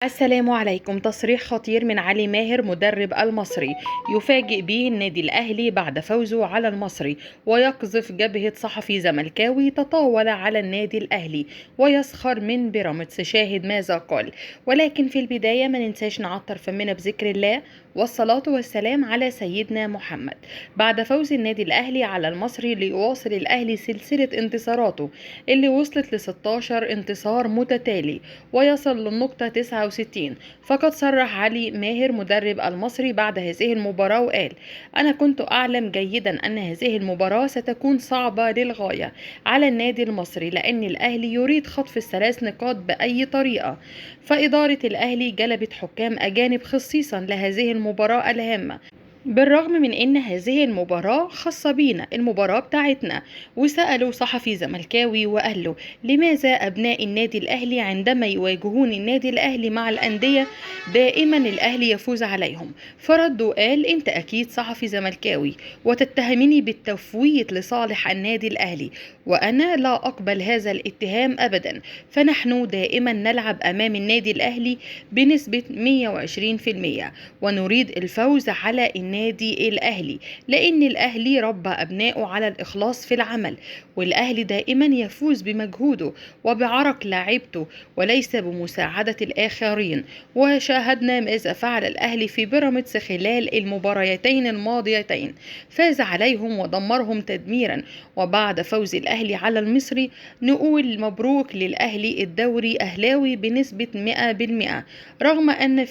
السلام عليكم. تصريح خطير من علي ماهر مدرب المصري يفاجئ به النادي الأهلي بعد فوزه على المصري، ويقذف جبهة صحفي زملكاوي تطاول على النادي الأهلي ويسخر من بيراميدز. شاهد ماذا قال. ولكن في البداية ما ننساش نعطر فمنا بذكر الله والصلاة والسلام على سيدنا محمد. بعد فوز النادي الأهلي على المصري ليواصل الأهلي سلسلة انتصاراته اللي وصلت ل 16 انتصار متتالي ويصل للنقطة 69. فقد صرح علي ماهر مدرب المصري بعد هذه المباراة وقال: أنا كنت أعلم جيدا أن هذه المباراة ستكون صعبة للغاية على النادي المصري، لأن الأهلي يريد خطف الثلاث نقاط بأي طريقة. فإدارة الأهلي جلبت حكام أجانب خصيصا لهذه المباراة الهامة، بالرغم من ان هذه المباراة خاصة بينا، المباراة بتاعتنا. وسألوا صحفي زملكاوي وقال له: لماذا أبناء النادي الأهلي عندما يواجهون النادي الأهلي مع الأندية دائما الأهلي يفوز عليهم؟ فرد وقال: انت أكيد صحفي زملكاوي وتتهمني بالتفويت لصالح النادي الأهلي، وأنا لا أقبل هذا الاتهام أبدا. فنحن دائما نلعب أمام النادي الأهلي بنسبة 120%، ونريد الفوز على النادي الأهلي، لأن الأهلي ربى أبنائه على الإخلاص في العمل، والأهلي دائما يفوز بمجهوده وبعرق لاعبته وليس بمساعدة الآخرين. وشاهدنا ماذا فعل الأهلي في بيراميدز خلال المباريتين الماضيتين، فاز عليهم ودمرهم تدميرا. وبعد فوز الأهلي على المصري نقول مبروك للأهلي، الدوري أهلاوي بنسبة 100%، رغم أن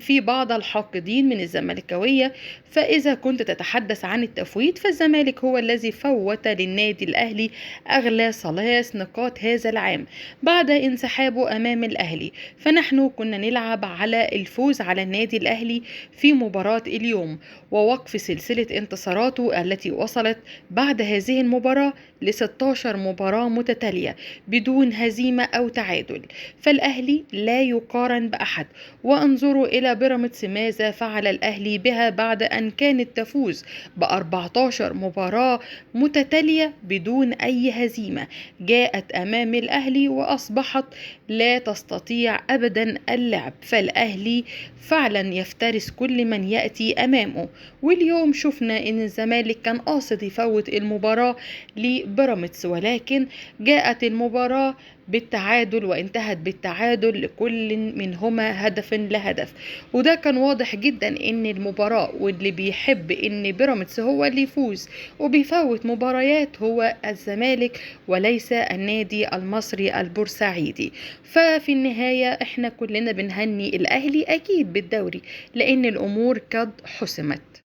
في بعض الحاقدين من الزملكاوية. فإذا كنت تتحدث عن التفويت، فالزمالك هو الذي فوت للنادي الأهلي أغلى 3 نقاط هذا العام بعد انسحابه أمام الأهلي. فنحن كنا نلعب على الفوز على النادي الأهلي في مباراة اليوم ووقف سلسلة انتصاراته التي وصلت بعد هذه المباراة ل 16 مباراة متتالية بدون هزيمة أو تعادل. فالأهلي لا يقارن بأحد. وانظروا إلى بيراميدز ماذا فعل الأهلي بها بعد أن كانت تفوز ب 14 مباراة متتالية بدون أي هزيمة. جاءت أمام الأهلي وأصبحت لا تستطيع أبدا اللعب. فالأهلي فعلا يفترس كل من يأتي أمامه. واليوم شفنا أن الزمالك كان قاصد يفوت المباراة لبيراميدز، ولكن جاءت المباراة بالتعادل وانتهت بالتعادل لكل منهما هدف لهدف. وده كان واضح جدا ان المباراة، واللي بيحب ان بيراميدز هو اللي يفوز وبيفوت مباريات هو الزمالك وليس النادي المصري البورسعيدي. ففي النهاية احنا كلنا بنهني الاهلي اكيد بالدوري، لان الامور قد حسمت.